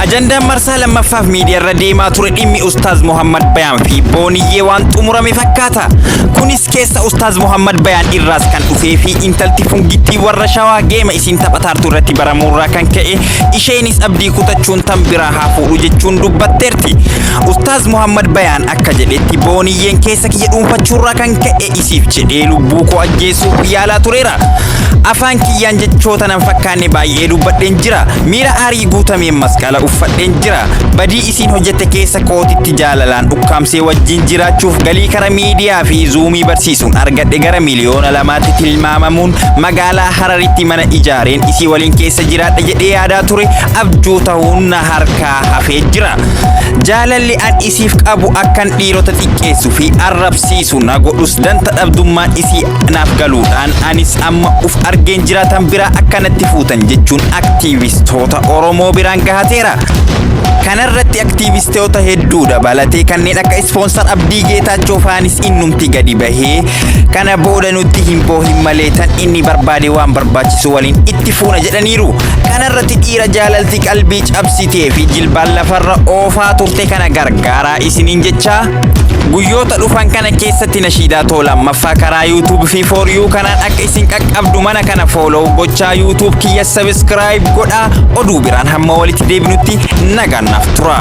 Ajandaan marsaa lammaffaaf miidiyaarra deemaa ture dhimmi Ustaaz Muhammad Bayaan fi Booniyyee waan xumurame fakkaata. Kunis keessa Ustaaz Muhammad Bayaan irraas kan dhufee fi intalti fungittii warra Shawaa geema isiin taphataartu irratti baramuurraa kan ka'e isheenis abdii kutachuun tan biraa haa fuudhu jechuun dubbatteerti. Ustaaz Muhammad Bayaan akka jedhetti Booniyyeen keessa kiyya dhuunfachuurraa kan ka'e isiif jedhee lubbuu koo ajjeesuuf yaalaa tureera. Afaan kiyyaan jechoota nan fakkaanne baay'ee dubbadheen jira. Miira aarii guutameen masqala uffadheen jira. Badii isiin hojjette keessa kootitti jaalalaan ukkaamsee wajjin jiraachuuf galii kara miidiyaa fi zuumii barsiisuun argadhe gara 2,000,000tti tilmaamamuun magaalaa Hararitti mana ijaareen isii waliin keessa jiraadha jedhee yaadaa ture abjuu ta'uun na harkaa hafee jira. Jaalalli an isiif qabu akkan dhiirota xiqqeessu fi arrabsiisu na godhus danta dhabdummaan isii naaf galuudhaan anis amma uf argeen jiraatan biraa akkanatti fuutan jechuun aktiivistoota Oromoo biraan gahateera. Kanarratti aktiivistoota hedduu dabalatee kanneen akka ispoonsar Abdii Geetaachoo faanis innumti gadi bahee kana booda nutti hin boohin malee tan inni barbaade waan barbaachisu waliin itti fuuna jedhaniiru. Kanarratti dhiira jaalalti qalbii cabsitee fi jilbaan lafarra oofaa turte kana gargaaraa isiniin jechaa guyyoota dhufan kana keessatti nashiidaa too lammaffaa karaa YouTube fi For You kanaan akka isin qaqqabdu mana kana follow gochaa YouTube kiyya subscribe godhaa. Oduu biraan hamma walitti deebinutti nagaan naaf tura.